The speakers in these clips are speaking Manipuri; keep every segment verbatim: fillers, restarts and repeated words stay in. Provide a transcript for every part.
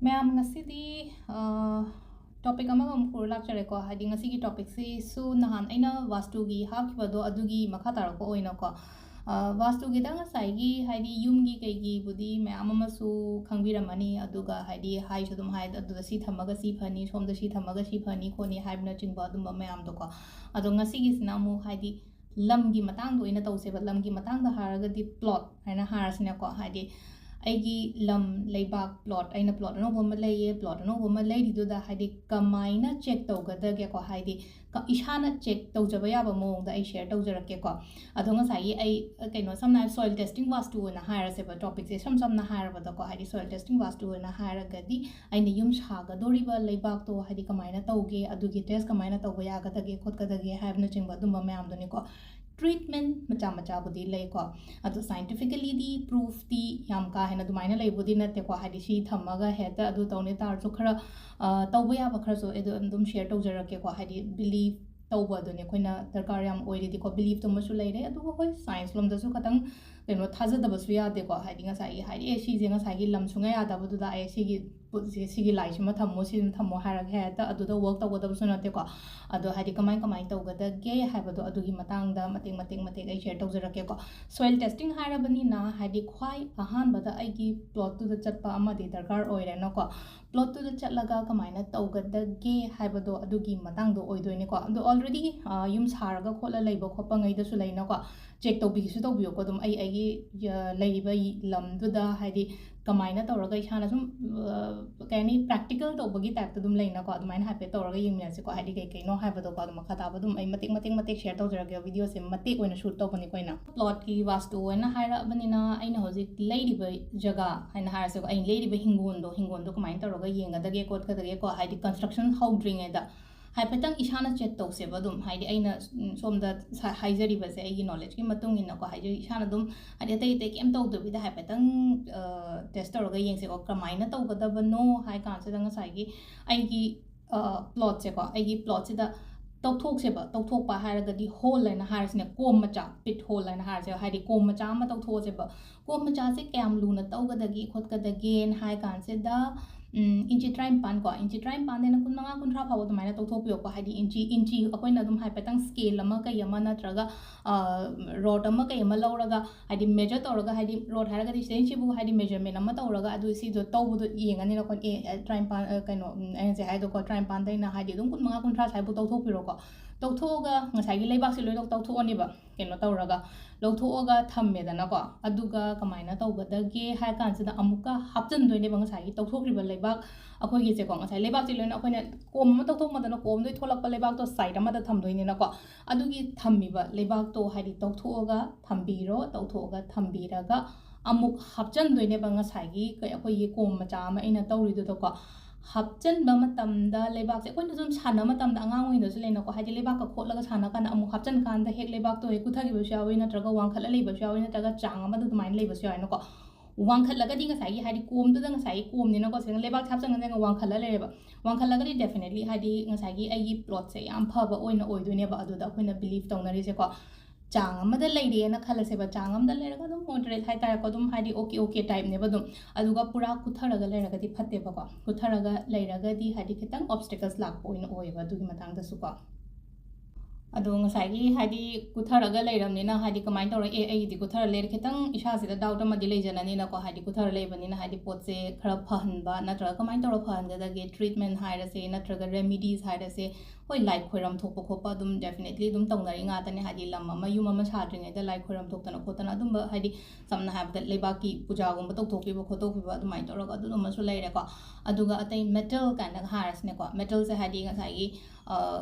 ꯃꯌꯥꯝ, ꯉꯁꯤꯗꯤ ꯇꯣꯄꯤꯛ ꯑꯃꯒ ꯑꯃꯨꯛ ꯄꯨꯔ ꯂꯥꯛꯆꯔꯦꯀꯣ꯫ ꯍꯥꯏꯗꯤ, ꯉꯁꯤꯒꯤ ꯇꯣꯄꯤꯛꯁꯤꯁꯨ ꯅꯍꯥꯟ ꯑꯩꯅ ꯋꯥꯁꯇꯨꯒꯤ ꯍꯥꯞꯈꯤꯕꯗꯣ, ꯑꯗꯨꯒꯤ ꯃꯈꯥ ꯇꯥꯔꯛꯄ ꯑꯣꯏꯅꯀꯣ꯫ ꯑ, ꯋꯥꯁꯇꯨꯒꯤꯗ ꯉꯁꯥꯏꯒꯤ, ꯍꯥꯏꯗꯤ, ꯌꯨꯝꯒꯤ ꯀꯩꯒꯤꯕꯨꯗꯤ ꯃꯌꯥꯝ ꯑꯃꯁꯨ ꯈꯪꯕꯤꯔꯝꯃꯅꯤ, ꯑꯗꯨꯒ, ꯍꯥꯏꯗꯤ, ꯍꯥꯏꯁꯨ ꯑꯗꯨꯝ ꯍꯥꯏ, "ꯑꯗꯨꯗ ꯁꯤ ꯊꯝꯃꯒ ꯁꯤ ꯐꯅꯤ, ꯁꯣꯝꯗ ꯁꯤ ꯊꯝꯃꯒ ꯁꯤ ꯐꯅꯤ ꯈꯣꯠꯅꯤ" ꯍꯥꯏꯕꯅꯆꯤꯡꯕ ꯑꯗꯨꯝꯕ ꯃꯌꯥꯝꯗꯣꯀꯣ꯫ ꯑꯗꯣ ꯉꯁꯤꯒꯤꯁꯤꯅ ꯑꯃꯨꯛ, ꯍꯥꯏꯗꯤ, ꯂꯝꯒꯤ ꯃꯇꯥꯡꯗ ꯑꯣꯏꯅ ꯇꯧꯁꯦꯕ꯫ ꯂꯝꯒꯤ ꯃꯇꯥꯡꯗ ꯍꯥꯏꯔꯒꯗꯤ, ꯄ꯭ꯂꯣꯠ ꯍꯥꯏꯅ ꯍꯥꯏꯔꯁꯤꯅꯦꯀꯣ꯫ ꯍꯥꯏꯗꯤ, ꯑꯩꯒꯤ ꯂꯝ, ꯂꯩꯕꯥꯛ, ꯄ꯭ꯂꯣꯠ, ꯑꯩꯅ ꯄ꯭ꯂꯣꯠ ꯑꯅꯧꯕ ꯑꯃ ꯂꯩꯌꯦ, ꯄ꯭ꯂꯣꯠ ꯑꯅꯧꯕ ꯑꯃ ꯂꯩꯔꯤꯗꯨꯗ, ꯍꯥꯏꯗꯤ, ꯀꯃꯥꯏꯅ ꯆꯦꯛ ꯇꯧꯒꯗꯒꯦꯀꯣ, ꯍꯥꯏꯗꯤ, ꯀ-, ꯏꯁꯥꯅ ꯆꯦꯛ ꯇꯧꯖꯕ ꯌꯥꯕ ꯃꯑꯣꯡꯗ ꯑꯩ ꯁꯤꯌꯔ ꯇꯧꯖꯔꯛꯀꯦꯀꯣ꯫ ꯑꯗꯣ ꯉꯁꯥꯏꯒꯤ ꯑꯩ, ꯑ, ꯀꯩꯅꯣ, ꯁꯝꯅ ꯍꯥꯏꯔꯕ, ꯁꯣꯏꯜ ꯇꯦꯁꯇꯤꯡ ꯋꯥꯁꯇꯨ ꯑꯣꯏꯅ ꯍꯥꯏꯔꯁꯦꯕ, ꯇꯣꯄꯤꯛꯁꯦ ꯏꯁꯝ ꯁꯝꯅ ꯍꯥꯏꯔꯕꯗꯀꯣ, ꯍꯥꯏꯗꯤ, ꯁꯣꯏꯜ ꯇꯦꯁꯇꯤꯡ ꯋꯥꯁꯇꯨ ꯑꯣꯏꯅ ꯍꯥꯏꯔꯒꯗꯤ, ꯑꯩꯅ ꯌꯨꯝ ꯁꯥꯒꯗꯧꯔꯤꯕ ꯂꯩꯕꯥꯛꯇꯣ, ꯍꯥꯏꯗꯤ, ꯀꯃꯥꯏꯅ ꯇꯧꯒꯦ, ꯑꯗꯨꯒꯤ ꯇꯦꯁ ꯀꯃꯥꯏꯅ ꯇꯧꯕ ꯌꯥꯒꯗꯒꯦ ꯈꯣꯠꯀꯗꯒꯦ ꯍꯥꯏꯕꯅꯆꯤꯡꯕ ꯑꯗꯨꯝꯕ ꯃꯌꯥꯝꯗꯨꯅꯤꯀꯣ꯫ ꯇ꯭ꯔꯤꯠꯃꯦꯟ ꯃꯆꯥ ꯃꯆꯥꯕꯨꯗꯤ ꯂꯩꯀꯣ, ꯑꯗꯣ ꯁꯥꯏꯟꯇꯤꯐꯤꯀꯦꯂꯤꯗꯤ ꯄ꯭ꯔꯨꯐꯇꯤ ꯌꯥꯝ ꯀꯥ ꯍꯦꯟꯅ ꯑꯗꯨꯃꯥꯏꯅ ꯂꯩꯕꯨꯗꯤ ꯅꯠꯇꯦꯀꯣ꯫ ꯍꯥꯏꯗꯤ, ꯁꯤ ꯊꯝꯃꯒ ꯍꯦꯛꯇ ꯑꯗꯨ ꯇꯧꯅꯤ ꯇꯥꯔꯁꯨ, ꯈꯔ, ꯑ, ꯇꯧꯕ ꯌꯥꯕ ꯈꯔꯁꯨ ꯑꯩ ꯑꯗꯨꯝ ꯁꯤꯌꯔ ꯇꯧꯖꯔꯛꯀꯦꯀꯣ꯫ ꯍꯥꯏꯗꯤ, ꯕꯤꯂꯤꯐ ꯇꯧꯕ ꯑꯗꯨꯅꯦ ꯑꯩꯈꯣꯏꯅ ꯗꯔꯀꯥꯔ ꯌꯥꯝ ꯑꯣꯏꯔꯤꯗꯤꯀꯣ꯫ ꯕꯤꯂꯤꯐꯇꯨꯃꯁꯨ ꯂꯩꯔꯦ, ꯑꯗꯨꯒ ꯍꯣꯏ, ꯁꯥꯏꯟꯁ ꯂꯣꯝꯗꯁꯨ ꯈꯇꯪ, ꯀꯩꯅꯣ, ꯊꯥꯖꯗꯕꯁꯨ ꯌꯥꯗꯦꯀꯣ꯫ ꯍꯥꯏꯗꯤ, ꯉꯁꯥꯏꯒꯤ, ꯍꯥꯏꯗꯤ, "ꯑꯦ, ꯁꯤꯁꯦ ꯉꯁꯥꯏꯒꯤ ꯂꯝ ꯁꯨꯡꯌꯥ ꯌꯥꯗꯕꯗꯨꯗ, ꯑꯦ, ꯁꯤꯒꯤ ꯄꯣꯠꯁꯦ, ꯁꯤꯒꯤ ꯂꯥꯏꯁꯤꯃ ꯊꯝꯃꯣ, ꯁꯤꯃ ꯊꯝꯃꯣ" ꯍꯥꯏꯔꯒ ꯍꯦꯛꯇ ꯑꯗꯨꯗ ꯋꯔꯛ ꯇꯧꯒꯗꯕꯁꯨ ꯅꯠꯇꯦꯀꯣ꯫ ꯑꯗꯣ, ꯍꯥꯏꯗꯤ, ꯀꯃꯥꯏ ꯀꯃꯥꯏ ꯇꯧꯒꯗꯒꯦ ꯍꯥꯏꯕꯗꯣ, ꯑꯗꯨꯒꯤ ꯃꯇꯥꯡꯗ ꯃꯇꯦꯛ ꯃꯇꯦꯛ ꯃꯇꯦꯛ ꯑꯩ ꯁꯤꯌꯔ ꯇꯧꯖꯔꯛꯀꯦꯀꯣ꯫ ꯁꯣꯏꯜ ꯇꯦꯁꯇꯤꯡ ꯍꯥꯏꯔꯕꯅꯤꯅ, ꯍꯥꯏꯗꯤ, ꯈ꯭ꯋꯥꯏ ꯑꯍꯥꯟꯕꯗ ꯑꯩꯒꯤ ꯄ꯭ꯂꯣꯠꯇꯨꯗ ꯆꯠꯄ ꯑꯃꯗꯤ ꯗꯔꯀꯥꯔ ꯑꯣꯏꯔꯦꯅꯀꯣ꯫ ꯄ꯭ꯂꯣꯠꯇꯨꯗ ꯆꯠꯂꯒ ꯀꯃꯥꯏꯅ ꯇꯧꯒꯗꯒꯦ ꯍꯥꯏꯕꯗꯣ, ꯑꯗꯨꯒꯤ ꯃꯇꯥꯡꯗꯣ ꯑꯣꯏꯗꯣꯏꯅꯤꯀꯣ꯫ ꯑꯗꯣ, already, ꯑ, ꯌꯨꯝ ꯁꯥꯔꯒ ꯈꯣꯠꯂ ꯂꯩꯕ ꯈꯣꯠꯄ ꯉꯩꯗꯁꯨ ꯂꯩꯅꯀꯣ, ꯆꯦꯛ ꯇꯧꯕꯤꯒꯦꯁꯨ ꯇꯧꯕꯤꯌꯣꯀꯣ꯫ ꯑꯗꯨꯝ ꯑꯩ ꯑꯩꯒꯤ, ꯑ, ꯂꯩꯔꯤꯕ ꯂꯝꯗꯨꯗ, ꯍꯥꯏꯗꯤ, ꯀꯃꯥꯏꯅ ꯇꯧꯔꯒ ꯏꯁꯥꯅ ꯁꯨꯝ, ꯑ, ꯀꯩ ꯍꯥꯏꯅꯤ, ꯄ꯭ꯔꯦꯛꯇꯤꯀꯦꯜ ꯇꯧꯕꯒꯤ ꯇꯥꯏꯞꯇ ꯑꯗꯨꯝ ꯂꯩꯅꯀꯣ, ꯑꯗꯨꯃꯥꯏꯅ ꯍꯥꯏꯐꯦꯠ ꯇꯧꯔꯒ ꯌꯦꯡꯃꯤꯟꯅꯁꯤꯀꯣ꯫ ꯍꯥꯏꯗꯤ, ꯀꯩ ꯀꯩꯅꯣ ꯍꯥꯏꯕꯗꯣꯀꯣ, ꯑꯗꯨꯝ ꯃꯈꯥ ꯇꯥꯕ ꯑꯗꯨꯝ ꯑꯩ ꯃꯇꯦꯛ ꯃꯇꯦꯛ ꯃꯇꯦꯛ ꯁꯤꯌꯔ ꯇꯧꯖꯔꯛꯀꯦ꯫ ꯚꯤꯗꯤꯑꯣꯁꯦ ꯃꯇꯦꯛ ꯑꯣꯏꯅ ꯁꯨꯠ ꯇꯧꯕꯅꯤꯀꯣ ꯑꯩꯅ꯫ ꯄ꯭ꯂꯣꯠꯀꯤ ꯋꯥꯁꯇꯨ ꯑꯣꯏꯅ ꯍꯥꯏꯔꯛꯑꯕꯅꯤꯅ, ꯑꯩꯅ ꯍꯧꯖꯤꯛ ꯂꯩꯔꯤꯕ ꯖꯒꯥ ꯍꯥꯏꯅ ꯍꯥꯏꯔꯁꯦꯀꯣ, ꯑꯩꯅ ꯂꯩꯔꯤꯕ ꯍꯤꯡꯒꯣꯜꯗꯣ, ꯍꯤꯡꯒꯣꯜꯗꯣ ꯀꯃꯥꯏꯅ ꯇꯧꯔꯒ ꯌꯦꯡꯒꯗꯒꯦ ꯈꯣꯠꯀꯗꯒꯦꯀꯣ, ꯍꯥꯏꯗꯤ, ꯀꯟꯁꯇ꯭ꯔꯛꯁꯟ ꯍꯧꯗ꯭ꯔꯤꯉꯩꯗ ꯍꯥꯏꯐꯦꯠꯇꯪ ꯏꯁꯥꯅ ꯆꯦꯛ ꯇꯧꯁꯦꯕ꯫ ꯑꯗꯨꯝ, ꯍꯥꯏꯗꯤ, ꯑꯩꯅ, ꯎꯝ, ꯁꯣꯝꯗ ꯁ-, ꯍꯥꯏꯖꯔꯤꯕꯁꯦ ꯑꯩꯒꯤ ꯅꯣꯂꯦꯖꯀꯤ ꯃꯇꯨꯡ ꯏꯟꯅꯀꯣ, ꯍꯥꯏꯖꯔꯤ, ꯏꯁꯥꯅ ꯑꯗꯨꯝ, ꯍꯥꯏꯗꯤ, ꯑꯇꯩ ꯑꯇꯩ ꯀꯩꯝ ꯇꯧꯗꯕꯤꯗ ꯍꯥꯏꯐꯦꯠꯇꯪ, ꯑ, ꯇꯦꯁ ꯇꯧꯔꯒ ꯌꯦꯡꯁꯦꯀꯣ꯫ ꯀꯃꯥꯏꯅ ꯇꯧꯒꯗꯕꯅꯣ ꯍꯥꯏ ꯀꯥꯟꯁꯤꯗ, ꯉꯁꯥꯏꯒꯤ ꯑꯩꯒꯤ, ꯑ, ꯄ꯭ꯂꯣꯠꯁꯦꯀꯣ, ꯑꯩꯒꯤ ꯄ꯭ꯂꯣꯠꯁꯤꯗ ꯇꯧꯊꯣꯛꯁꯦꯕ꯫ ꯇꯧꯊꯣꯛꯄ ꯍꯥꯏꯔꯒꯗꯤ, ꯍꯣꯜ ꯍꯥꯏꯅ ꯍꯥꯏꯔꯁꯤꯅꯦ, ꯀꯣꯝ ꯃꯆꯥ, ꯄꯤꯠ ꯍꯣꯜ ꯍꯥꯏꯅ ꯍꯥꯏꯔꯁꯦ, ꯍꯥꯏꯗꯤ, ꯀꯣꯝ ꯃꯆꯥ ꯑꯃ ꯇꯧꯊꯣꯛꯑꯁꯦꯕ꯫ ꯀꯣꯝ ꯃꯆꯥꯁꯦ ꯀꯌꯥꯝ ꯂꯨꯅ ꯇꯧꯒꯗꯒꯦ ꯈꯣꯠꯀꯗꯒꯦꯅ ꯍꯥꯏ ꯀꯥꯟꯁꯤꯗ, ꯎꯝ, ꯏꯟꯆꯤ ꯇꯔꯥꯅꯤꯄꯥꯟ ꯀꯣ, ꯏꯟꯆꯤ ꯇꯔꯥꯅꯤꯄꯥꯟꯗꯩꯅ ꯀꯨꯟꯃꯉꯥ, ꯀꯨꯟꯊ꯭ꯔꯥ ꯐꯥꯎꯕ ꯑꯗꯨꯃꯥꯏꯅ ꯇꯧꯊꯣꯛꯄꯤꯌꯣꯀꯣ꯫ ꯍꯥꯏꯗꯤ ꯏꯟꯆꯤ, ꯏꯟꯆꯤ ꯑꯩꯈꯣꯏꯅ ꯑꯗꯨꯝ ꯍꯥꯏꯐꯦꯠꯇꯪ ꯁ꯭ꯀꯦꯜ ꯑꯃ ꯀꯩ ꯑꯃ ꯅꯠꯇ꯭ꯔꯒ, ꯑ, ꯔꯣꯗ ꯑꯃ ꯀꯩ ꯑꯃ ꯂꯧꯔꯒ, ꯍꯥꯏꯗꯤ ꯃꯦꯖꯔ ꯇꯧꯔꯒ, ꯍꯥꯏꯗꯤ ꯔꯣꯗ ꯍꯥꯏꯔꯒꯗꯤ ꯁꯤꯗꯩꯁꯤꯕꯨ ꯍꯥꯏꯗꯤ ꯃꯦꯖꯔꯃꯦꯟ ꯑꯃ ꯇꯧꯔꯒ, ꯑꯗꯨ ꯁꯤꯗꯣ ꯇꯧꯕꯗꯣ ꯌꯦꯡꯉꯅꯤꯅ ꯑꯩꯈꯣꯏ, ꯑꯦ, ꯑꯦ, ꯇꯔꯥꯅꯤꯄꯥꯟ, ꯑ, ꯀꯩꯅꯣ, ꯎꯝ, ꯑꯩꯅ ꯍꯧꯖꯤꯛ ꯍꯥꯏꯗꯣꯀꯣ, ꯇꯔꯥꯅꯤꯄꯥꯟꯗꯩꯅ ꯍꯥꯏꯗꯤ ꯑꯗꯨꯝ ꯀꯨꯟꯃꯉꯥ, ꯀꯨꯟꯊ꯭ꯔꯥ ꯁ꯭ꯋꯥꯏꯕꯨ ꯇꯧꯊꯣꯛꯄꯤꯔꯣꯀꯣ꯫ ꯇꯧꯊꯣꯛꯑꯒ ꯉꯁꯥꯏꯒꯤ ꯂꯩꯕꯥꯛꯁꯦ ꯂꯣꯏꯅ ꯇꯧꯊꯣꯛꯑꯅꯦꯕ꯫ ꯀꯩꯅꯣ ꯇꯧꯔꯒ ꯂꯧꯊꯣꯛꯑꯒ ꯊꯝꯃꯦꯗꯅꯀꯣ꯫ ꯑꯗꯨꯒ ꯀꯃꯥꯏꯅ ꯇꯧꯒꯗꯒꯦ ꯍꯥꯏ ꯀꯥꯟꯁꯤꯗ, ꯑꯃꯨꯛꯀ ꯍꯥꯞꯆꯤꯟꯗꯣꯏꯅꯦꯕ ꯉꯁꯥꯏꯒꯤ ꯇꯧꯊꯣꯛꯈ꯭ꯔꯤꯕ ꯂꯩꯕꯥꯛ ꯑꯩꯈꯣꯏꯒꯤꯁꯦꯀꯣ꯫ ꯉꯁꯥꯏ ꯂꯩꯕꯥꯛꯁꯦ ꯂꯣꯏꯅ ꯑꯩꯈꯣꯏꯅ ꯀꯣꯝ ꯑꯃ ꯇꯧꯊꯣꯛꯃꯗꯅ ꯀꯣꯝꯗꯣꯏ ꯊꯣꯛꯂꯛꯄ ꯂꯩꯕꯥꯛꯇꯣ ꯁꯥꯏꯠ ꯑꯃꯗ ꯊꯝꯗꯣꯏꯅꯤꯅꯀꯣ꯫ ꯑꯗꯨꯒꯤ ꯊꯝꯃꯤꯕ ꯂꯩꯕꯥꯛꯇꯣ ꯍꯥꯏꯗꯤ ꯇꯧꯊꯣꯛꯑꯒ ꯊꯝꯕꯤꯔꯣ꯫ ꯇꯧꯊꯣꯛꯑꯒ ꯊꯝꯕꯤꯔꯒ ꯑꯃꯨꯛ ꯍꯥꯞꯆꯤꯟꯗꯣꯏꯅꯦꯕ ꯉꯁꯥꯏꯒꯤ ꯀ-, ꯑꯩꯈꯣꯏꯒꯤ ꯀꯣꯝ ꯃꯆꯥ ꯑꯃ ꯑꯩꯅ ꯇꯧꯔꯤꯗꯨꯗꯀꯣ꯫ ꯍꯥꯞꯆꯤꯟꯕ ꯃꯇꯝꯗ ꯂꯩꯕꯥꯛꯁꯦ ꯑꯩꯈꯣꯏꯅ ꯁꯨꯝ ꯁꯥꯟꯅꯕ ꯃꯇꯝꯗ, ꯑꯉꯥꯡ ꯑꯣꯏꯔꯤꯉꯩꯗꯁꯨ ꯂꯩꯅꯀꯣ, ꯍꯥꯏꯗꯤ ꯂꯩꯕꯥꯛꯀ ꯈꯣꯠꯂꯒ ꯁꯥꯟꯅ ꯀꯥꯟꯗ ꯑꯃꯨꯛ ꯍꯥꯞꯆꯤꯟ ꯀꯥꯟꯗ ꯍꯦꯛ ꯂꯩꯕꯥꯛꯇꯣ ꯍꯦꯛ ꯀꯨꯊꯈꯤꯕꯁꯨ ꯌꯥꯎꯋꯤ, ꯅꯠꯇ꯭ꯔꯒ ꯋꯥꯡꯈꯠꯂ ꯂꯩꯕꯁꯨ ꯌꯥꯎꯋꯤ, ꯅꯠꯇ꯭ꯔꯒ ꯆꯥꯡ ꯑꯃꯗ ꯑꯗꯨꯃꯥꯏꯅ ꯂꯩꯕꯁꯨ ꯌꯥꯎꯋꯦꯅꯀꯣ꯫ ꯋꯥꯡꯈꯠꯂꯒꯗꯤ ꯉꯁꯥꯏꯒꯤ, ꯍꯥꯏꯗꯤ ꯀꯣꯝꯗꯨꯗ ꯉꯁꯥꯏꯒꯤ ꯀꯣꯝꯅꯤꯅꯀꯣ, ꯁꯤꯗ ꯂꯩꯕꯥꯛꯁꯦ ꯍꯥꯞꯆꯤꯟ ꯀꯥꯟꯗ ꯋꯥꯡꯈꯠꯂ ꯂꯩꯔꯦꯕ꯫ ꯋꯥꯡꯈꯠꯂꯒꯗꯤ definitely ꯍꯥꯏꯗꯤ ꯉꯁꯥꯏꯒꯤ ꯑꯩꯒꯤ ꯄ꯭ꯂꯣꯠꯁꯦ ꯌꯥꯝ ꯐꯕ ꯑꯣꯏꯅ ꯑꯣꯏꯗꯣꯏꯅꯦꯕ꯫ ꯑꯗꯨꯗ ꯑꯩꯈꯣꯏꯅ believe ꯇꯧꯅꯔꯤꯁꯦꯀꯣ꯫ ꯆꯥꯡ ꯑꯃꯗ ꯂꯩꯔꯦꯅ ꯈꯜꯂꯁꯦꯕ꯫ ꯆꯥꯡ ꯑꯃꯗ ꯂꯩꯔꯒ ꯑꯗꯨꯝ moderate ꯍꯥꯏꯇꯥꯔꯦꯀꯣ, ꯑꯗꯨꯝ ꯍꯥꯏꯗꯤ okay, okay typeꯅꯦꯕ ꯑꯗꯨꯝ꯫ ꯑꯗꯨꯒ ꯄꯨꯔꯥ ꯀꯨꯊꯔꯒ ꯂꯩꯔꯒꯗꯤ ꯐꯠꯇꯦꯕꯀꯣ꯫ ꯀꯨꯊꯔꯒ ꯂꯩꯔꯒꯗꯤ ꯍꯥꯏꯗꯤ ꯈꯤꯇꯪ obstacles ꯂꯥꯛꯄ ꯑꯣꯏꯅ ꯑꯣꯏꯌꯦꯕ ꯑꯗꯨꯒꯤ ꯃꯇꯥꯡꯗꯁꯨꯀꯣ꯫ ꯑꯗꯣ ꯉꯁꯥꯏꯒꯤ ꯍꯥꯏꯗꯤ ꯀꯨꯊꯔꯒ ꯂꯩꯔꯕꯅꯤꯅ ꯍꯥꯏꯗꯤ ꯀꯃꯥꯏꯅ ꯇꯧꯔ, "ꯑꯦ, ꯑꯩꯒꯤꯗꯤ ꯀꯨꯊꯔ ꯂꯩꯔꯦ", ꯈꯤꯇꯪ ꯏꯁꯥꯁꯤꯗ doubt ꯑꯃꯗꯤ ꯂꯩꯖꯅꯅꯤꯅꯀꯣ꯫ ꯍꯥꯏꯗꯤ ꯀꯨꯊꯔ ꯂꯩꯕꯅꯤꯅ ꯍꯥꯏꯗꯤ ꯄꯣꯠꯁꯦ ꯈꯔ ꯐꯍꯟꯕ ꯅꯠꯇ꯭ꯔꯒ ꯀꯃꯥꯏꯅ ꯇꯧꯔ ꯐꯍꯟꯒꯗꯒꯦ, treatment ꯍꯥꯏꯔꯁꯦ ꯅꯠꯇ꯭ꯔꯒ remedies ꯍꯥꯏꯔꯁꯦ, ꯍꯣꯏ, ꯂꯥꯏ ꯈꯣꯏꯔꯝ ꯊꯣꯛꯄ ꯈꯣꯠꯄ ꯑꯗꯨꯝ definitely ꯑꯗꯨꯝ ꯇꯧꯅꯔꯤ ꯉꯥꯛꯇꯅꯦ꯫ ꯍꯥꯏꯗꯤ ꯂꯝ ꯑꯃ, ꯌꯨꯝ ꯑꯃ ꯁꯥꯗ꯭ꯔꯤꯉꯩꯗ ꯂꯥꯏ ꯈꯣꯏꯔꯝ ꯊꯣꯛꯇꯅ ꯈꯣꯠꯇꯅ ꯑꯗꯨꯝꯕ, ꯍꯥꯏꯗꯤ ꯁꯝꯅ ꯍꯥꯏꯔꯕꯗ ꯂꯩꯕꯥꯛꯀꯤ ꯄꯨꯖꯥꯒꯨꯝꯕ ꯇꯧꯊꯣꯛꯄꯤꯕ ꯈꯣꯠꯇꯣꯛꯄꯤꯕ ꯑꯗꯨꯃꯥꯏꯅ ꯇꯧꯔꯒ ꯑꯗꯨꯗꯨꯃꯁꯨ ꯂꯩꯔꯦꯀꯣ꯫ ꯑꯗꯨꯒ ꯑꯇꯩ metal ꯀꯥꯏꯅꯒ ꯍꯥꯏꯔꯁꯤꯅꯦꯀꯣ, metalꯁꯦ ꯍꯥꯏꯗꯤ ꯉꯁꯥꯏꯒꯤ, ꯑ,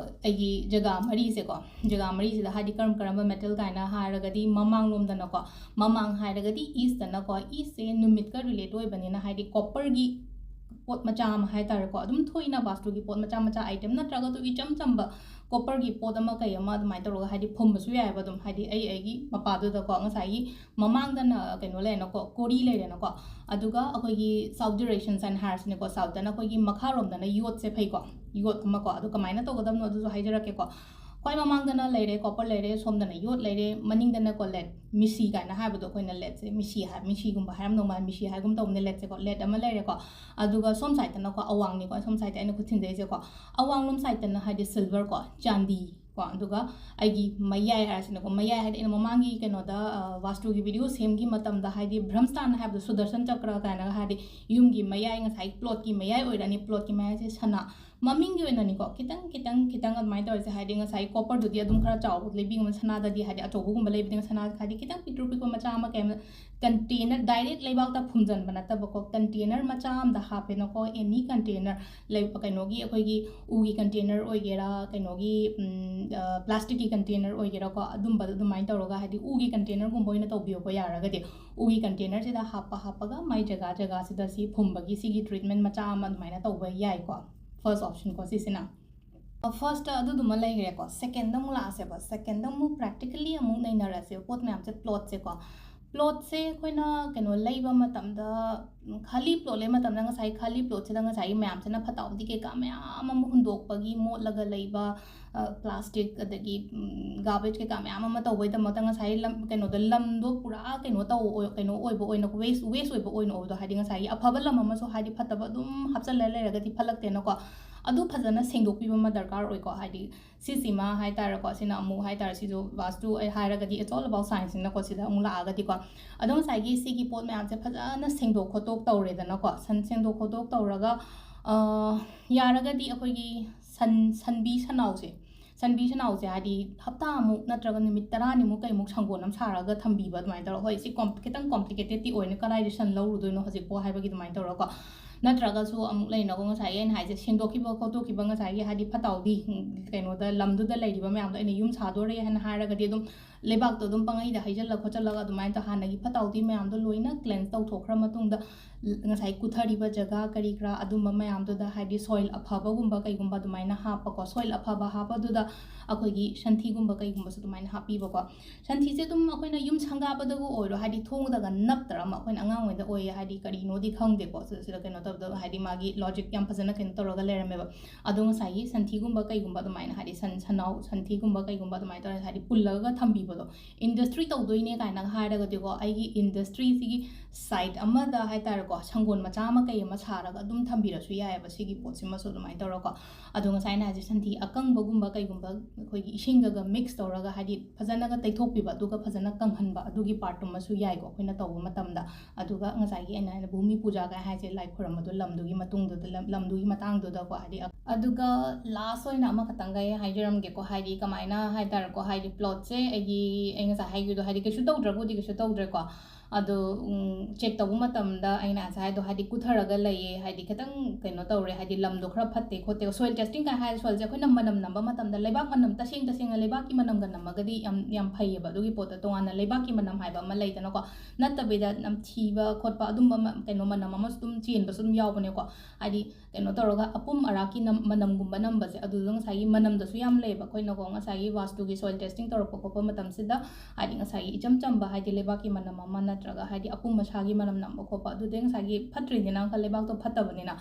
ꯑꯩꯒꯤ ꯖꯒꯥ ꯃꯔꯤꯁꯦꯀꯣ, ꯖꯒꯥ ꯃꯔꯤꯁꯤꯗ ꯍꯥꯏꯗꯤ ꯀꯔꯝ ꯀꯔꯝꯕ metal ꯀꯥꯏꯅ ꯍꯥꯏꯔꯒꯗꯤ ꯃꯃꯥꯡꯂꯣꯝꯗꯅꯀꯣ, ꯃꯃꯥꯡ ꯍꯥꯏꯔꯒꯗꯤ eastꯇꯅꯀꯣ, eastꯁꯦ ꯅꯨꯃꯤꯠꯀ relate ꯑꯣꯏꯕꯅꯤꯅ ꯍꯥꯏꯗꯤ copperꯒꯤ ꯄꯣꯠ ꯃꯆꯥ ꯑꯃ ꯍꯥꯏꯇꯥꯔꯦꯀꯣ, ꯑꯗꯨꯝ ꯊꯣꯛꯏꯅ ꯕꯥꯁꯇꯨꯒꯤ ꯄꯣꯠ ꯃꯆꯥ ꯃꯆꯥ item, ꯅꯠꯇ꯭ꯔꯒ ꯑꯗꯨ ꯏꯆꯝ ꯆꯝꯕ copperꯒꯤ ꯄꯣꯠ ꯑꯃ ꯀꯩ ꯑꯃ ꯑꯗꯨꯃꯥꯏꯅ ꯇꯧꯔꯒ ꯍꯥꯏꯗꯤ ꯐꯨꯝꯕꯁꯨ ꯌꯥꯏꯑꯕ ꯑꯗꯨꯝ, ꯍꯥꯏꯗꯤ ꯑꯩ ꯑꯩꯒꯤ ꯃꯄꯥꯗꯨꯗꯀꯣ꯫ ꯉꯁꯥꯏꯒꯤ ꯃꯃꯥꯡꯗꯅ ꯀꯩꯅꯣ ꯂꯩꯔꯦꯅꯀꯣ, ꯀꯣꯔꯤ ꯂꯩꯔꯦꯅꯀꯣ, ꯑꯗꯨꯒ ꯑꯩꯈꯣꯏꯒꯤ South directions ꯍꯥꯏꯅ ꯍꯥꯏꯔꯁꯤꯅꯦꯀꯣ, southꯇꯅ ꯑꯩꯈꯣꯏꯒꯤ ꯃꯈꯥꯔꯣꯝꯗꯅ ꯌꯣꯠꯁꯦ ꯐꯩꯀꯣ, ꯌꯣꯠ ꯑꯃꯀꯣ꯫ ꯑꯗꯨ ꯀꯃꯥꯏꯅ ꯇꯧꯒꯗꯕꯅꯣ ꯑꯗꯨꯁꯨ ꯍꯥꯏꯖꯔꯛꯀꯦꯀꯣ꯫ ꯈ꯭ꯋꯥꯏ ꯃꯃꯥꯡꯗꯅ ꯂꯩꯔꯦ, copper ꯂꯩꯔꯦ, ꯁꯣꯝꯗꯅ ꯌꯣꯠ ꯂꯩꯔꯦ, ꯃꯅꯤꯡꯗꯅꯀꯣ lead, ꯃꯤꯁꯤ ꯀꯥꯏꯅ ꯍꯥꯏꯕꯗꯣ ꯑꯩꯈꯣꯏꯅ leadꯁꯦ, ꯃꯤꯁꯤ ꯍꯥꯏ, ꯃꯤꯁꯤꯒꯨꯝꯕ ꯍꯥꯏꯔꯝꯗꯧ ꯃꯥꯜꯂꯦ, ꯃꯤꯁꯤ ꯍꯥꯏꯒꯨꯝ ꯇꯧꯕꯅꯦ leadꯁꯦꯀꯣ, lead ꯑꯃ ꯂꯩꯔꯦꯀꯣ꯫ ꯑꯗꯨꯒ ꯁꯣꯝ sideꯇꯅꯀꯣ ꯑꯋꯥꯡꯅꯤꯀꯣ, ꯁꯣꯝ sideꯇ ꯑꯩꯅ ꯈꯨꯠ ꯊꯤꯟꯖꯩꯁꯦꯀꯣ, ꯑꯋꯥꯡꯂꯣꯝ sideꯇꯅ ꯍꯥꯏꯗꯤ silver ꯀꯣ, ꯆꯥꯟꯗꯤ ꯀꯣ, ꯑꯗꯨꯒ ꯑꯩꯒꯤ ꯃꯌꯥꯏ ꯍꯥꯏꯔꯁꯤꯅꯀꯣ, ꯃꯌꯥꯏ ꯍꯥꯏꯗꯤ ꯑꯩꯅ ꯃꯃꯥꯡꯒꯤ ꯀꯩꯅꯣꯗ, ꯑ, ꯋꯥꯁꯇꯨꯒꯤ video ꯁꯦꯝꯈꯤ ꯃꯇꯝꯗ ꯍꯥꯏꯗꯤ ꯕ꯭ꯔꯍꯝꯁꯇꯥꯟ ꯍꯥꯏꯕꯗꯣ, ꯁꯨꯗꯔꯁꯟ ꯆꯀ꯭ꯔ ꯀꯥꯏꯅꯒ ꯍꯥꯏꯗꯤ ꯌꯨꯝꯒꯤ ꯃꯌꯥꯏ, ꯉꯁꯥꯏ plotꯀꯤ ꯃꯌꯥꯏ ꯑꯣꯏꯔꯅꯤ, plotꯀꯤ ꯃꯌꯥꯏꯁꯦ ꯁꯅꯥ, ꯃꯃꯤꯡꯒꯤ ꯑꯣꯏꯅꯅꯤꯀꯣ, ꯈꯤꯇꯪ ꯈꯤꯇꯪ ꯈꯤꯇꯪ ꯑꯗꯨꯃꯥꯏꯅ ꯇꯧꯔꯤꯁꯦ, ꯍꯥꯏꯗꯤ ꯉꯁꯥꯏ copperꯗꯨꯗꯤ ꯑꯗꯨꯝ ꯈꯔ ꯆꯥꯎꯕ ꯂꯩꯕꯤꯒꯨꯝꯕ, ꯁꯅꯥꯗꯗꯤ ꯍꯥꯏꯗꯤ ꯑꯆꯧꯕꯒꯨꯝꯕ ꯂꯩꯕꯗꯤ ꯁꯅꯥ ꯍꯥꯏꯗꯤ ꯈꯤꯇꯪ ꯄꯤꯛꯇ꯭ꯔꯨ ꯄꯤꯛꯄ ꯃꯆꯥ ꯑꯃ ꯀꯩ ꯑꯃ, container, direct ꯂꯩꯕꯥꯛꯇ ꯐꯨꯝꯖꯤꯟꯕ ꯅꯠꯇꯕꯀꯣ, container ꯃꯆꯥ ꯑꯃꯗ ꯍꯥꯞꯄꯦꯅꯀꯣ, any container, ꯂꯩ, ꯀꯩꯅꯣꯒꯤ, ꯑꯩꯈꯣꯏꯒꯤ ꯎꯒꯤ container ꯑꯣꯏꯒꯦꯔꯥ, ꯀꯩꯅꯣꯒꯤ, ꯎꯝ, ꯑ, plasticꯀꯤ container ꯑꯣꯏꯒꯦꯔꯥꯀꯣ, ꯑꯗꯨꯝꯕꯗ ꯑꯗꯨꯃꯥꯏꯅ ꯇꯧꯔꯒ ꯍꯥꯏꯗꯤ ꯎꯒꯤ containerꯒꯨꯝꯕ ꯑꯣꯏꯅ ꯇꯧꯕꯤꯌꯣꯀꯣ ꯌꯥꯔꯒꯗꯤ꯫ ꯎꯒꯤ containerꯁꯤꯗ ꯍꯥꯞꯄ ꯍꯥꯞꯄꯒ ꯃꯥꯏ ꯖꯒꯥ ꯖꯒꯥꯁꯤꯗ ꯁꯤ ꯐꯨꯝꯕꯒꯤ ꯁꯤꯒꯤ treatment ꯃꯆꯥ ꯑꯃ ꯑꯗꯨꯃꯥꯏꯅ ꯇꯧꯕ ꯌꯥꯏꯀꯣ, first optionꯀꯣ ꯁꯤꯁꯤꯅ꯫ Firstꯇ ꯑꯗꯨꯗꯨꯃ ꯂꯩꯈ꯭ꯔꯦꯀꯣ꯫ Secondꯗ ꯑꯃꯨꯛ ꯂꯥꯛꯑꯁꯦꯕ꯫ Secondꯗ ꯑꯃꯨꯛ practically ꯑꯃꯨꯛ ꯅꯩꯅꯔꯁꯦꯕ ꯄꯣꯠ ꯃꯌꯥꯝꯁꯦ, plotꯁꯦꯀꯣ꯫ Plotꯁꯦ ꯑꯩꯈꯣꯏꯅ ꯀꯩꯅꯣ ꯂꯩꯕ ꯃꯇꯝꯗ, ꯎꯝ, ꯈꯥꯂꯤ plot ꯂꯩꯕ ꯃꯇꯝꯗ ꯉꯁꯥꯏ ꯈꯥꯂꯤ plotꯁꯤꯗ ꯉꯁꯥꯏꯒꯤ ꯃꯌꯥꯝꯁꯤꯅ ꯐꯠꯇ ꯍꯥꯎꯗꯤ ꯀꯩꯀꯥ ꯃꯌꯥꯝ ꯑꯃ ꯍꯨꯟꯗꯣꯛꯄꯒꯤ, ꯃꯣꯠꯂꯒ ꯂꯩꯕ, ꯑ, plastic ꯑꯗꯒꯤ, ꯎꯝ, garbage ꯀꯩꯀꯥ ꯃꯌꯥꯝ ꯑꯃ ꯇꯧꯕꯩꯗꯃꯛꯇ ꯉꯁꯥꯏ ꯂꯝ, ꯀꯩꯅꯣꯗ, ꯂꯝꯗꯣ ꯄꯨꯔꯥ ꯀꯩꯅꯣ ꯇꯧ-, ꯑꯣꯏ-, ꯀꯩꯅꯣ ꯑꯣꯏꯕ ꯑꯣꯏꯅ, waste, waste ꯑꯣꯏꯕ ꯑꯣꯏꯅ ꯑꯣꯏꯕꯗꯣ, ꯍꯥꯏꯗꯤ ꯉꯁꯥꯏꯒꯤ ꯑꯐꯕ ꯂꯝ ꯑꯃꯁꯨ ꯍꯥꯏꯗꯤ ꯐꯠꯇꯕ ꯑꯗꯨꯝ ꯍꯥꯞꯆꯜꯂ ꯂꯩꯔꯒꯗꯤ ꯐꯠꯂꯛꯇꯦꯅꯀꯣ꯫ ꯑꯗꯨ ꯐꯖꯅ ꯁꯦꯡꯗꯣꯛꯄꯤꯕ ꯑꯃ ꯗꯔꯀꯥꯔ ꯑꯣꯏꯀꯣ꯫ ꯍꯥꯏꯗꯤ ꯁꯤꯁꯤꯃ ꯍꯥꯏꯇꯥꯔꯦꯀꯣ, ꯁꯤꯅ ꯑꯃꯨꯛ ꯍꯥꯏꯇꯥꯔꯦ, ꯁꯤꯁꯨ ꯋꯥꯁꯇꯨ ꯑꯩ ꯍꯥꯏꯔꯒꯗꯤ it's all about scienceꯅꯤꯅꯀꯣ, ꯁꯤꯗ ꯑꯃꯨꯛ ꯂꯥꯛꯑꯒꯗꯤꯀꯣ꯫ ꯑꯗꯣ ꯉꯁꯥꯏꯒꯤ ꯁꯤꯒꯤ ꯄꯣꯠ ꯃꯌꯥꯝꯁꯦ ꯐꯖꯅ ꯁꯦꯡꯗꯣꯛ ꯈꯣꯠꯇꯣꯛ ꯇꯧꯔꯦꯗꯅꯀꯣ, ꯁꯟ-, ꯁꯦꯡꯗꯣꯛ ꯈꯣꯠꯇꯣꯛ ꯇꯧꯔꯒ, ꯑ, ꯌꯥꯔꯒꯗꯤ ꯑꯩꯈꯣꯏꯒꯤ ꯁꯟ-, ꯁꯟꯕꯤ ꯁꯟꯅꯥꯎꯁꯦ, ꯁꯟꯕꯤ ꯁꯟꯅꯥꯎꯁꯦ ꯍꯥꯏꯗꯤ ꯍꯞꯇꯥꯃꯨꯛ ꯅꯠꯇ꯭ꯔꯒ ꯅꯨꯃꯤꯠ ꯇꯔꯥꯅꯤꯃꯨꯛ ꯀꯩꯃꯨꯛ ꯁꯪꯒꯣꯟ ꯑꯃ ꯁꯥꯔꯒ ꯊꯝꯕꯤꯕ ꯑꯗꯨꯃꯥꯏꯅ ꯇꯧꯔꯒ, ꯍꯣꯏ, ꯁꯤ com-, ꯈꯤꯇꯪ complicatedꯇꯤ ꯑꯣꯏꯅ, ꯀꯗꯥꯏꯗ ꯁꯟ ꯂꯧꯔꯨꯗꯣꯏꯅꯣ ꯍꯧꯖꯤꯛꯄꯣ ꯍꯥꯏꯕꯒꯤ ꯑꯗꯨꯃꯥꯏꯅ ꯇꯧꯔꯒꯀꯣ꯫ ꯅꯠꯇ꯭ꯔꯒꯁꯨ ꯑꯃꯨꯛ ꯂꯩꯅꯀꯣ, ꯉꯁꯥꯏꯒꯤ ꯑꯩꯅ ꯍꯥꯏꯁꯦ, ꯁꯦꯡꯗꯣꯛꯈꯤꯕ ꯈꯣꯠꯇꯣꯛꯈꯤꯕ ꯉꯁꯥꯏꯒꯤ ꯍꯥꯏꯗꯤ ꯐꯠꯇ ꯍꯥꯎꯗꯤ, ꯎꯝ, ꯀꯩꯅꯣꯗ, ꯂꯝꯗꯨꯗ ꯂꯩꯔꯤꯕ ꯃꯌꯥꯝꯗꯣ ꯑꯩꯅ ꯌꯨꯝ ꯁꯥꯗꯣꯔꯦ ꯍꯥꯏꯅ ꯍꯥꯏꯔꯒꯗꯤ ꯑꯗꯨꯝ ꯂꯩꯕꯥꯛꯇꯣ ꯑꯗꯨꯝ ꯄꯪꯍꯩꯗ ꯍꯩꯖꯤꯜꯂ ꯈꯣꯠꯆꯜꯂꯒ ꯑꯗꯨꯃꯥꯏꯅ ꯇꯧ-, ꯍꯥꯟꯅꯒꯤ ꯐꯠꯇ ꯍꯥꯎꯊꯤ ꯃꯌꯥꯝꯗꯣ ꯂꯣꯏꯅ cleanse ꯇꯧꯊꯣꯛꯈ꯭ꯔ ꯃꯇꯨꯡꯗ, ꯉꯁꯥꯏ ꯀꯨꯊꯔꯤꯕ ꯖꯒꯥ ꯀꯔꯤ ꯀꯔꯥ ꯑꯗꯨꯝꯕ ꯃꯌꯥꯝꯗꯨꯗ, ꯍꯥꯏꯗꯤ soil ꯑꯐꯕꯒꯨꯝꯕ ꯀꯩꯒꯨꯝꯕ ꯑꯗꯨꯃꯥꯏꯅ ꯍꯥꯞꯄꯀꯣ, soil ꯑꯐꯕ ꯍꯥꯞꯄꯗꯨꯗ ꯑꯩꯈꯣꯏꯒꯤ ꯁꯟꯊꯤꯒꯨꯝꯕ ꯀꯩꯒꯨꯝꯕꯁꯨ ꯑꯗꯨꯃꯥꯏꯅ ꯍꯥꯞꯄꯤꯕꯀꯣ꯫ ꯁꯟꯊꯤꯁꯦ ꯑꯗꯨꯝ ꯑꯩꯈꯣꯏꯅ ꯌꯨꯝ ꯁꯪꯒꯥꯕꯗꯒ ꯑꯣꯏꯔꯣ, ꯍꯥꯏꯗꯤ ꯊꯣꯡꯗꯒ ꯅꯞꯇ꯭ꯔ ꯑꯃ, ꯑꯩꯈꯣꯏꯅ ꯑꯉꯥꯡ ꯑꯣꯏꯔꯤꯉꯩꯗ ꯑꯣꯏꯌꯦ, ꯍꯥꯏꯗꯤ ꯀꯔꯤꯅꯣꯗꯤ ꯈꯪꯗꯦꯀꯣ, ꯁꯤ-, ꯁꯤꯗ ꯀꯩꯅꯣ ꯇꯧꯕꯗ, ꯍꯥꯏꯗꯤ ꯃꯥꯒꯤ logic ꯌꯥꯝ ꯐꯖꯅ ꯀꯩꯅꯣ ꯇꯧꯔꯒ ꯂꯩꯔꯝꯃꯦꯕ꯫ ꯑꯗꯣ ꯉꯁꯥꯏꯒꯤ ꯁꯟꯊꯤꯒꯨꯝꯕ ꯀꯩꯒꯨꯝꯕ ꯑꯗꯨꯃꯥꯏꯅ, ꯍꯥꯏꯗꯤ ꯁꯟ-, ꯁꯟꯅꯥꯎ ꯁꯟꯊꯤꯒꯨꯝꯕ ꯀꯩꯒꯨꯝꯕ ꯑꯗꯨꯃꯥꯏꯅ ꯇꯧꯔꯒ, ꯍꯥꯏꯗꯤ ꯄꯨꯜꯂꯒ ꯊꯝꯕꯤꯕꯗꯣ, industry ꯇꯧꯗꯣꯏꯅꯦ ꯀꯥꯏꯅꯒ ꯍꯥꯏꯔꯒꯗꯤꯀꯣ, ꯑꯩꯒꯤ industryꯁꯤꯒꯤ side ꯑꯃꯗ ꯍꯥꯏꯇꯥꯔꯦꯀꯣ, ꯁꯪꯒꯣꯜ ꯃꯆꯥ ꯑꯃ ꯀꯩ ꯑꯃ ꯁꯥꯔꯒ ꯑꯗꯨꯝ ꯊꯝꯕꯤꯔꯁꯨ ꯌꯥꯏꯑꯕ, ꯁꯤꯒꯤ ꯄꯣꯠꯁꯤꯃꯁꯨ ꯑꯗꯨꯃꯥꯏꯅ ꯇꯧꯔꯒꯀꯣ꯫ ꯑꯗꯣ ꯉꯁꯥꯏ ꯑꯩꯅ ꯍꯥꯏꯁꯦ, ꯁꯟꯊꯤ ꯑꯀꯪꯕꯒꯨꯝꯕ ꯀꯩꯒꯨꯝꯕ ꯑꯩꯈꯣꯏꯒꯤ ꯏꯁꯤꯡꯒꯒ mix ꯇꯧꯔꯒ, ꯍꯥꯏꯗꯤ ꯐꯖꯅꯒ ꯇꯩꯊꯣꯛꯄꯤꯕ, ꯑꯗꯨꯒ ꯐꯖꯅ ꯀꯪꯍꯟꯕ, ꯑꯗꯨꯒꯤ partꯇꯨꯃꯁꯨ ꯌꯥꯏꯀꯣ ꯑꯩꯈꯣꯏꯅ ꯇꯧꯕ ꯃꯇꯝꯗ꯫ ꯑꯗꯨꯒ ꯉꯁꯥꯏꯒꯤ ꯑꯩꯅ ꯍꯥꯏꯅ ꯚꯨꯃꯤ ꯄꯨꯖꯥꯒ ꯍꯥꯏꯁꯦ, ꯂꯥꯏ ꯈꯨꯔꯝꯕꯗꯣ ꯂꯝꯗꯨꯒꯤ ꯃꯇꯨꯡꯗꯨꯗ, ꯂꯝ-, ꯂꯝꯗꯨꯒꯤ ꯃꯇꯥꯡꯗꯨꯗꯀꯣ, ꯍꯥꯏꯗꯤ꯫ ꯑꯗꯨꯒ last ꯑꯣꯏꯅ ꯑꯃꯈꯛꯇꯪꯒ ꯑꯩ ꯍꯥꯏꯖꯔꯝꯒꯦꯀꯣ, ꯍꯥꯏꯗꯤ ꯀꯃꯥꯏꯅ ꯍꯥꯏꯇꯥꯔꯦꯀꯣ, ꯍꯥꯏꯗꯤ plotꯁꯦ ꯑꯩꯒꯤ, ꯑꯩ ꯉꯁꯥꯏ ꯍꯥꯏꯈꯤꯕꯗꯣ, ꯍꯥꯏꯗꯤ ꯀꯩꯁꯨ ꯇꯧꯗ꯭ꯔꯕꯨꯗꯤ ꯀꯩꯁꯨ ꯇꯧꯗ꯭ꯔꯦꯀꯣ, ꯑꯗꯣ, ꯎꯝ, check ꯇꯧꯕ ꯃꯇꯝꯗ ꯑꯩꯅ ꯉꯁꯥꯏ ꯍꯥꯏꯗꯣ, ꯍꯥꯏꯗꯤ ꯀꯨꯊꯔꯒ ꯂꯩꯌꯦ, ꯍꯥꯏꯗꯤ ꯈꯤꯇꯪ ꯀꯩꯅꯣ ꯇꯧꯔꯦ, ꯍꯥꯏꯗꯤ ꯂꯝꯗꯣ ꯈꯔ ꯐꯠꯇꯦ ꯈꯣꯠꯇꯦ, soil testing ꯀꯥꯏ ꯍꯥꯏꯔ soilꯁꯦ ꯑꯩꯈꯣꯏꯅ ꯃꯅꯝ ꯅꯝꯕ ꯃꯇꯝꯗ ꯂꯩꯕꯥꯛ ꯃꯅꯝ, ꯇꯁꯦꯡ ꯇꯁꯦꯡꯅ ꯂꯩꯕꯥꯛꯀꯤ ꯃꯅꯝꯒ ꯅꯝꯃꯒꯗꯤ ꯌꯥꯝ, ꯌꯥꯝ ꯐꯩꯌꯦꯕ꯫ ꯑꯗꯨꯒꯤ ꯄꯣꯠꯇꯣ ꯇꯣꯉꯥꯟꯅ ꯂꯩꯕꯥꯛꯀꯤ ꯃꯅꯝ ꯍꯥꯏꯕ ꯑꯃ ꯂꯩꯗꯅꯀꯣ, ꯅꯠꯇꯕꯤꯗ ꯅꯝꯊꯤꯕ ꯈꯣꯠꯄ ꯑꯗꯨꯝꯕ ꯃ-, ꯀꯩꯅꯣ ꯃꯅꯝ ꯑꯃꯁꯨ ꯑꯗꯨꯝ ꯆꯦꯟꯕꯁꯨ ꯑꯗꯨꯝ ꯌꯥꯎꯕꯅꯦꯀꯣ, ꯍꯥꯏꯗꯤ ꯀꯩꯅꯣ ꯇꯧꯔꯒ ꯑꯄꯨꯝ ꯑꯔꯥꯛꯀꯤ ꯅꯝ-, ꯃꯅꯝꯒꯨꯝꯕ ꯅꯝꯕꯁꯦ, ꯑꯗꯨꯗꯣ ꯉꯁꯥꯏꯒꯤ ꯃꯅꯝꯗꯁꯨ ꯌꯥꯝ ꯂꯩꯌꯦꯕ꯫ ꯑꯩꯈꯣꯏꯅꯀꯣ ꯉꯁꯥꯏꯒꯤ ꯋꯥꯁꯇꯨꯒꯤ soil testing ꯇꯧꯔꯛꯄ ꯈꯣꯠꯄ ꯃꯇꯝꯁꯤꯗ, ꯍꯥꯏꯗꯤ ꯉꯁꯥꯏꯒꯤ ꯏꯆꯝ ꯆꯝꯕ, ꯍꯥꯏꯗꯤ ꯂꯩꯕꯥꯛꯀꯤ ꯃꯅꯝ ꯑꯃ ꯅꯠꯇ꯭ꯔꯒ ꯍꯥꯏꯗꯤ ꯑꯄꯨꯝ ꯑꯁꯥꯒꯤ ꯃꯅꯝ ꯅꯝꯕ ꯈꯣꯠꯄ, ꯑꯗꯨꯗꯤ ꯉꯁꯥꯏꯒꯤ ꯐꯠꯇ꯭ꯔꯤꯅꯤꯅ, ꯑꯃꯨꯛꯀ ꯂꯩꯕꯥꯛꯇꯣ ꯐꯠꯇꯕꯅꯤꯅ꯫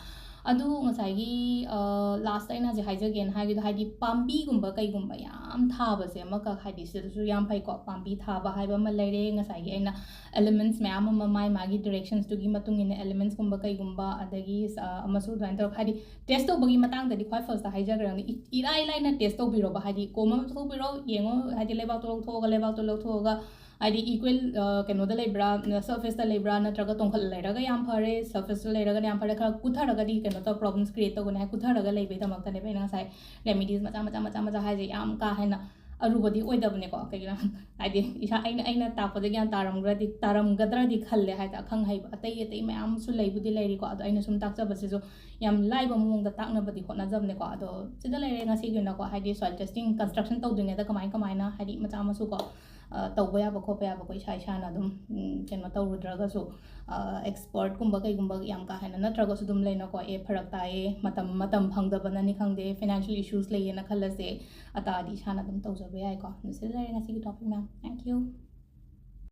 ꯑꯗꯨ ꯉꯁꯥꯏꯒꯤ, ꯑ, last ꯑꯩꯅ ꯍꯧꯖꯤꯛ ꯍꯥꯏꯖꯒꯦꯅ ꯍꯥꯏꯒꯤꯗꯣ, ꯍꯥꯏꯗꯤ ꯄꯥꯝꯕꯤꯒꯨꯝꯕ ꯀꯩꯒꯨꯝꯕ ꯌꯥꯝ ꯊꯥꯕꯁꯦ ꯑꯃꯈꯛ, ꯍꯥꯏꯗꯤ ꯁꯤꯗꯁꯨ ꯌꯥꯝ ꯐꯩꯀꯣ꯫ ꯄꯥꯝꯕꯤ ꯊꯥꯕ ꯍꯥꯏꯕ ꯑꯃ ꯂꯩꯔꯦ, ꯉꯁꯥꯏꯒꯤ ꯑꯩꯅ elements ꯃꯌꯥꯝ ꯑꯃ ꯃꯥꯏ ꯃꯥꯒꯤ directionsꯇꯨꯒꯤ ꯃꯇꯨꯡ ꯏꯟꯅ elementsꯀꯨꯝꯕ ꯀꯩꯒꯨꯝꯕ, ꯑꯗꯒꯤ, ꯑ, ꯑꯃꯁꯨ ꯑꯗꯨꯃꯥꯏꯅ ꯇꯧꯔꯒ, ꯍꯥꯏꯗꯤ test ꯇꯧꯕꯒꯤ ꯃꯇꯥꯡꯗꯗꯤ ꯈ꯭ꯋꯥꯏ firstꯇ ꯍꯥꯏꯖꯈ꯭ꯔꯕꯅꯤ, ꯏ-, ꯏꯔꯥꯏ ꯂꯥꯏꯅ test ꯇꯧꯕꯤꯔꯣꯕ, ꯍꯥꯏꯗꯤ ꯀꯣꯝ ꯑꯃ ꯊꯣꯛꯄꯤꯔꯣ, ꯌꯦꯡꯉꯣ, ꯍꯥꯏꯗꯤ ꯂꯩꯕꯥꯛꯇꯣ ꯂꯧꯊꯣꯛꯑꯒ, ꯂꯩꯕꯥꯛꯇꯣ ꯂꯧꯊꯣꯛꯑꯒ, ꯍꯥꯏꯗꯤ equal, ꯑ, ꯀꯩꯅꯣꯗ ꯂꯩꯕ꯭ꯔꯥ, surfaceꯇ ꯂꯩꯕ꯭ꯔꯥ, ꯅꯠꯇ꯭ꯔꯒ ꯇꯣꯡꯈꯠꯂ ꯂꯩꯔꯒ ꯌꯥꯝ ꯐꯔꯦ, surfaceꯇ ꯂꯩꯔꯒꯅ ꯌꯥꯝ ꯐꯔꯦ, ꯈꯔ ꯀꯨꯊꯔꯒꯗꯤ ꯀꯩꯅꯣ ꯇꯧ, problems create ꯇꯧꯒꯅꯤ ꯍꯥꯏ, ꯀꯨꯊꯔꯒ ꯂꯩꯕꯩꯗꯃꯛꯇꯅꯦꯕ ꯑꯩꯅ ꯉꯁꯥꯏ remedies ꯃꯆꯥ ꯃꯆꯥ ꯃꯆꯥ ꯃꯆꯥ ꯍꯥꯏꯁꯦ, ꯌꯥꯝ ꯀꯥ ꯍꯦꯟꯅ ꯑꯔꯨꯕꯗꯤ ꯑꯣꯏꯗꯕꯅꯦꯀꯣ꯫ ꯀꯩꯒꯤꯅꯣ ꯍꯥꯏꯗꯤ ꯏꯁꯥ ꯑꯩꯅ ꯑꯩꯅ ꯇꯥꯛꯄꯗ ꯒ꯭ꯌꯥꯟ ꯇꯥꯔꯝꯒꯗ꯭ꯔꯗꯤ ꯇꯥꯔꯝꯒꯗ꯭ꯔꯗꯤ ꯈꯜꯂꯦ꯫ ꯍꯥꯏꯗꯤ ꯑꯈꯪ ꯑꯍꯩꯕ ꯑꯇꯩ ꯑꯇꯩ ꯃꯌꯥꯝꯁꯨ ꯂꯩꯕꯨꯗꯤ ꯂꯩꯔꯤꯀꯣ꯫ ꯑꯗꯣ ꯑꯩꯅ ꯁꯨꯝ ꯇꯥꯛꯆꯕꯁꯤꯁꯨ ꯌꯥꯝ ꯂꯥꯏꯕ ꯃꯑꯣꯡꯗ ꯇꯥꯛꯅꯕꯗꯤ ꯍꯣꯠꯅꯖꯕꯅꯦꯀꯣ꯫ ꯑꯗꯣ ꯁꯤꯗ ꯂꯩꯔꯦ ꯉꯁꯤꯒꯤ ꯑꯣꯏꯅꯀꯣ꯫ ꯍꯥꯏꯗꯤ soil testing construction ꯇꯧꯗ꯭ꯔꯤꯉꯩꯗ ꯀꯃꯥꯏ ꯀꯃꯥꯏꯅ ꯍꯥꯏꯗꯤ ꯃꯆꯥ ꯃꯁꯨꯀꯣ ꯇꯧꯕ ꯌꯥꯕ ꯈꯣꯠꯄ ꯌꯥꯕꯀꯣ ꯏꯁꯥ ꯏꯁꯥꯅ ꯑꯗꯨꯝ ꯀꯩꯅꯣ ꯇꯧꯔꯨꯗ꯭ꯔꯒꯁꯨ, ꯑꯦꯛꯁꯄꯔꯠꯀꯨꯝꯕ ꯀꯩꯒꯨꯝꯕ ꯌꯥꯝ ꯀꯥ ꯍꯦꯟꯅ ꯅꯠꯇ꯭ꯔꯒꯁꯨ ꯑꯗꯨꯝ ꯂꯩꯅꯀꯣ꯫ ꯑꯦ, ꯐꯔꯛ ꯇꯥꯏꯌꯦ, ꯃꯇꯝ ꯃꯇꯝ ꯐꯪꯗꯕꯅꯅꯤ ꯈꯪꯗꯦ, financial issues ꯂꯩꯌꯦꯅ ꯈꯜꯂꯁꯦ, ꯑꯇꯥꯗꯤ ꯏꯁꯥꯅ ꯑꯗꯨꯝ ꯇꯧꯖꯕ ꯌꯥꯏꯀꯣ꯫ ꯑꯗꯨ ꯁꯤꯗ ꯂꯩꯔꯦ ꯉꯁꯤꯒꯤ topic ꯃꯌꯥꯝ꯫ Thank you.